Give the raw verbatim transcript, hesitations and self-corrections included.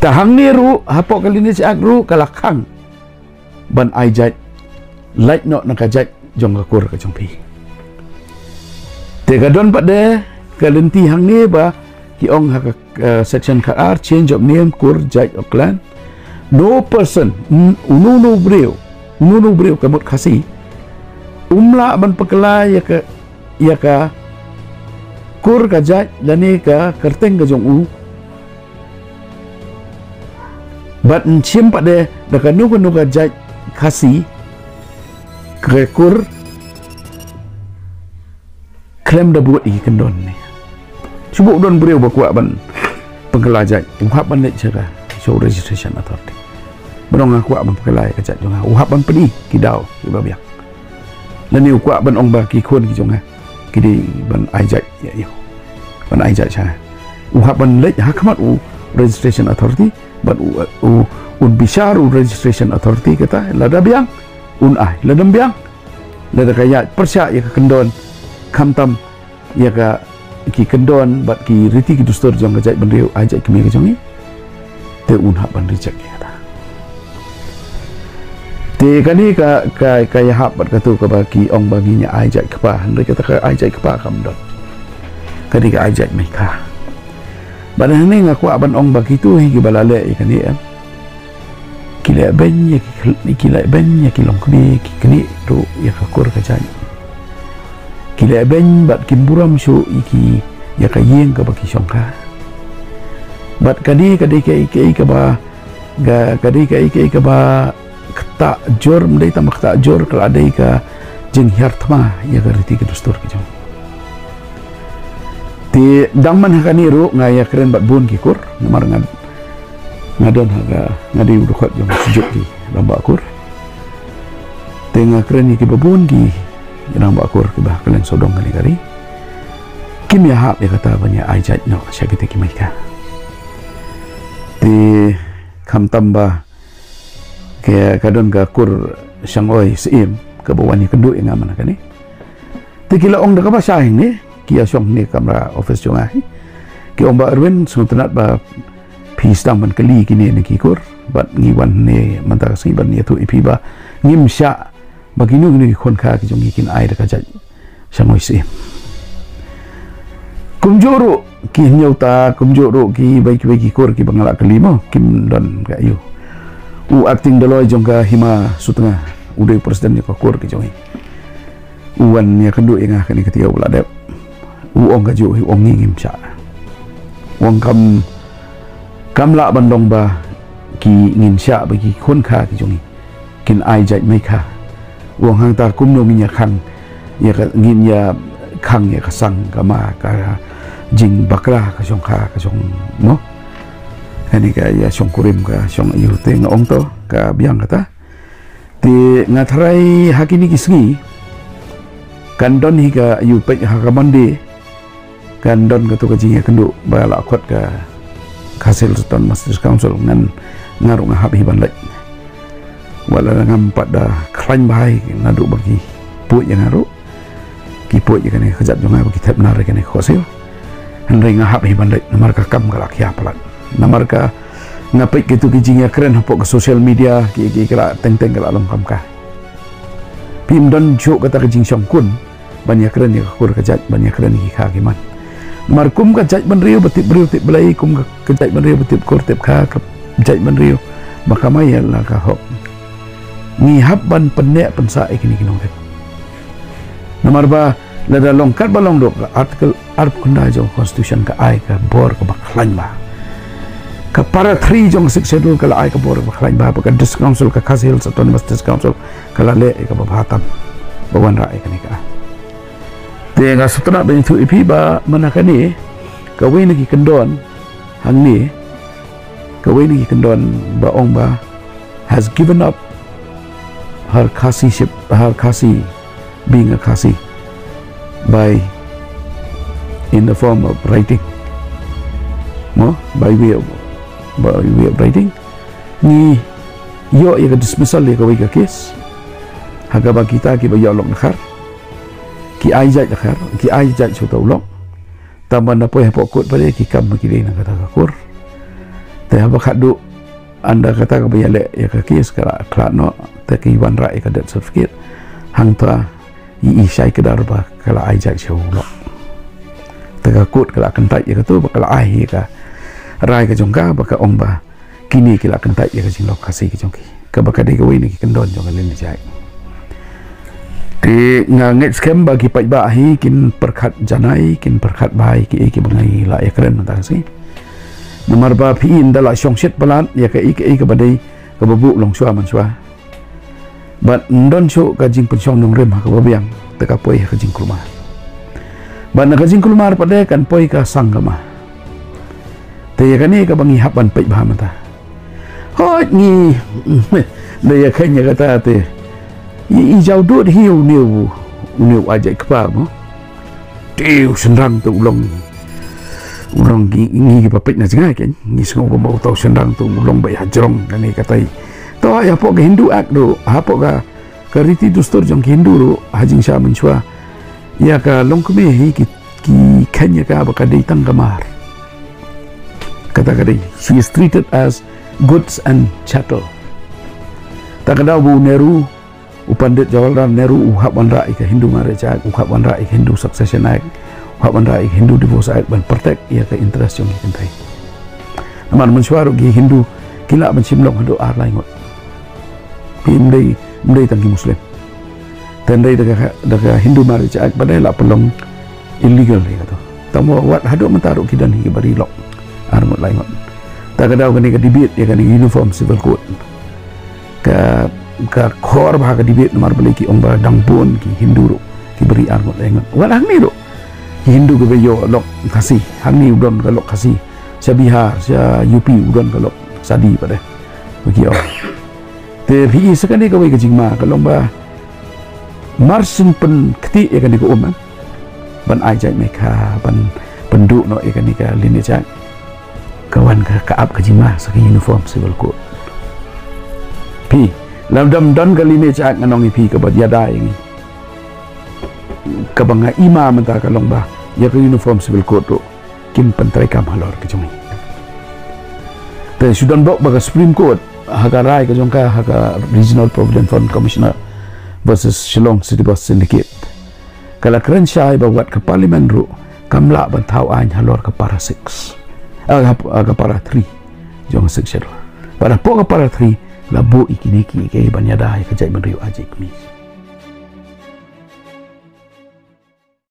Ta hangne ruh, hapoh ka Lineage Act ruh, ka la khang ban ai jait, lait noh na ka jait jong ka kur ka jong phi. Te ka don pat de ka lynti hangne ba ki ong ha ka, uh, section khatar, change of name, kur, jait or clan. No person, n-, uno uno u briew, uno uno u briew ka mut Khasi, um lah ban pynkylla ïa ka, ïa ka kur, ka jait lane ka kyrteng ka jong u, bad yn shim pat de da kano kano ka jait Khasi, ka kur, khlem da bud ïa ki kyndon ne. Shu bud don briew ba kwah ban pynkylla jait, u hap ban leit sha ka, sha u Registration Authority. Ba ong nga kwah ban pynkylla ïa ka jait jong nga, u hap ban pyni ki daw kiba biang. Lane u kwah ban ong ba ki khun ki jong nga ki dei ban ai jait ïa u, ban ai jait sha nga. U hap ban leit ha khmat u Registration Authority, bad u, u, un bishar u Registration Authority kata, lada biang un ai, lada ym biang, lada ka ïaid pyrshah ïa ka kyndon, khamtam ïa ka, ki kyndon bad ki riti ki dustur jong ka jaitbynriew, ai jait kmie ka jong ngi, te un hap ban reject ïa kata. Te kane ka, ka, ka ïahap bad kato kaba ki ong ba ngin ïa ai jait kpa, hynrei kata ka ai jait kpa kam don. Kane ka ai jait meikha. Bad hangne nga kwah ban ong ba kito hi kiba la leh ïa kane, em, ki leh beiñ ïa ki khl-, ki leh beiñ ïa ki longkmie, ki knieh ruh ïa ka kur ka jait. Ki leh beiñ bad kim burom shuh ïa ki, ïa ka ïing kaba ki shongkha. Bad ka dei, ka dei kaei kaei kaba, ka, ka dei kaei kaei kaba ktah jur, ym dei tang ba ktah jur, ka la dei ka jinghiar thma ïa ka riti ka dustur ka jong. Te dang man ha kane ruh nga ïakren bad bun ki kur, namar nga, nga don ha ka, nga dei u dkhot jong ka seng jong ki rangbah kur. Te nga kren ïa kiba bun ki rangbah kur kiba ha kylleng sawdong kane ka ri, kim ïahap ïa kata ban ïa ai jait noh sha kita ki meikha. Te khamtam ba ka, ka don ka kur Shangoi Syiem kaba wan ïakynduh ïa nga mynta kane. Te ki la ong da kaba shai hangne, ki ïashong hangne kamra office jong nga hi. Ki ong, "Bah Erwin, sngewtynnat ba phi sdang ban kylli kine na ki kur, bad ngi wan hangne mynta ka sngi ban ïathuh ïa phi ba ngim shah ba kino kino ki khun kha ki jong ngi kin ai da ka jait Shangoi Syiem." Kumjuh ruh ki Hynñiewta, kumjuh ruh kiwei kiwei ki kur kiba nga la kylli mo, kim don ka ïoh. U acting Dolloi jong ka Hima Sutnga, u dei u president jong ka kur ka jong ngi, u wan ïakynduh ïa nga kane ka taïew ba la dep. U ong kajuh hi, u ong ngi ngim shah. U ong kam, kam lah ban long ba ki, ngin shah ba ki khun kha ki jong ngi kin ai jait meikha. U ong hangta kumno ngin ïa khang, ïa ka, ngin ïa khang ïa ka sang ka ma, ka jingbakla ka shongkha ka shong mo. Kane ka ïa shongkurim ka shong ïa u, te nga ong to ka biang kata. Te nga tharai ha kine ki sngi kan don hi ka, ïa u, peit ha ka Monday kan don kato ka jingïakynduh ba la khot ka Khasi Hills Autonomous District Council, ngan, nga ruh nga hap hi ban leit. Wat la ngam pat da khlaiñ bha hi naduh ba ki poi ïa nga ruh. Ki poi ïa kane ka kjat jong nga ba ki thep nar ïa kane ka khohsiew. Hynrei nga hap hi ban leit namar ka kam ka la khia palat. Namar ka, nga peit kito ki jingïakren hapoh ka social media, ki, ki, ki la teng teng ka la long kam ka. Phim don shuh kata ka jingshongkun ban ïakren ïa ka kur ka jait, ban ïakren ïa ki kha ki man. Namar kum ka jaitbynriew ba tip briew tip Blei, kum ka, ka jaitbynriew ba tip kur tip kha, ka jaitbynriew ba kamai ïa la ka hok. Ngi hap ban pynneh pynsah ïa kine ki nongrim. Namar ba lada long katba long ruh, ka Article arphew khyndai jong ka Constitution ka ai ka bor kaba khlaiñ bha. Ka Para three jong ka Sixth Schedule ka la ai ka bor kaba khlaiñ bha, ba ka District Council, ka Khasi Hills Autonomous District Council, ka la leh ïa kaba bha tam ba wanrah ïa kane ka. Te nga sngewtynnat ban ïathuh ïa phi ba mynta kane kawei na ki kyndon hangne, kawei na ki kyndon ba ong ba has given up her Khasiship, her Khasi, being a Khasi, by, in the form of writing. Mo, by way of, by way of writing. Ngi ïoh ïa ka dismissal ïa kawei ka case ha kaba kita kiba ïoh lok dkhar ki ai jait dkhar, ki ai jait shuh ta u lok. Tang ban da poi hapoh court pat de ki kam ba ki dei na kata ka kur. Te haba khatduh ynda kata kaba ïaleh ïa ka kes ka la khlad noh, te ki wanrah ïa ka death certificate. Hangta i i shai kdar ba ka la ai jait sha u lok. Te ka kot ka la kyntait ïa kato ba ka la ai ïa ka rai ka jong ka ba ka ong ba kine ki la kyntait ïa ka jinglong Khasi ka jong ki, kaba ka dei kawei na ki kyndon jong ka lineage. Te nga ngeit skhem ba ki paidbah hi kin pyrkhat janai, kin pyrkhat bha ïa kiei kiba ngi la ïakren mynta ka sngi. Namar ba phi ynda la shong shit palat ïa kaei kaei kaba dei kaba buh longshuwa manshuwa, bad ym don shuh ka jingpynshong nongrim ha kaba biang, te ka poi ha ka jingkulmar. Bad na ka jingkulmar pat de kan poi ka sang kama. Te ïa kane kaba ngi hap ban peit bha mynta. Hooid ngi da ïa kheiñ ïa kata te i, i jaw dud hi une u, une u Ajai Kpa mo. Te u shynrang te u long, u long ngi, ngi kiba peit na jngai kein ngi sngew kumba uta u shynrang te u long ba ïa jrong kane katai. To hapoh ka Hindu Act ruh, hapoh ka, ka riti dustur jong ki Hindu ruh ha jingshisha mynshuwa ïa ka longkmie hi ki, ki kheiñ ïa ka ba ka dei tang ka mar. Kata ka dei, she is treated as goods and chattel. Ta ka daw ba u Nehru, u Pandit Jawaharlal Nehru u hap wanrah ïa ka Hindu Marriage Act, u hap wanrah ïa ka Hindu Succession Act, u hap wanrah ïa ka Hindu Divorce Act ban protect ïa ka interest jong ki kynthei. Namar mynshuwa ruh ki Hindu ki lah ban shim long haduh ar lai ngut. Ki ym dei, ym dei tang ki Muslim. Te ym dei da ka, da ka Hindu Marriage Act pat de la pynlong illegal ïa kato. Tang ba wat haduh mynta ruh ki don hi kiba ri lok ar ngut lai ngut. Ta ka daw kane ka debate ïa kane Uniform Civil Code, ka, ka khor bha ka debate namar balei ki ong ba dang bun ki Hindu ruh kiba ri ar ngut lai ngut. Wat hangne ruh ki Hindu kiba ïoh lok Khasi, hangne u don ka lok Khasi, sha Bihar sha U P u don ka lok sadi pat de. Ba ki ong. Te phi i sa kane kawei ka jingma ka long ba mar syn pynktieh ïa kane ka um ban ai jait mai ka ban pynduh noh ïa kane ka lineage act. Ka wan ka, ka ap ka jingma sa ka Uniform Civil Code. Phi, lada ym don ka lineage act nga ong ïa phi kaba ïada ïa ngi. Kaba nga i ma mynta ka long ba ïa ka Uniform Civil Code ruh kin pyntreikam halor ka jong ngi. Te shu don bok ba ka Supreme Court ha ka rai ka jong ka ha ka Regional Provident Fund Commissioner versus Shillong City Bus Syndicate ka la kren shai ba wat ka Parliament ruh kam lah ban thaw aiñ halor ka para six, ah, ka, ah, ka para three jong ka Sixth Schedule. Bad hapoh ka para three la buh ïa kine kiei kiei ban ïada ïa ka jaitbynriew Ajai Kmie.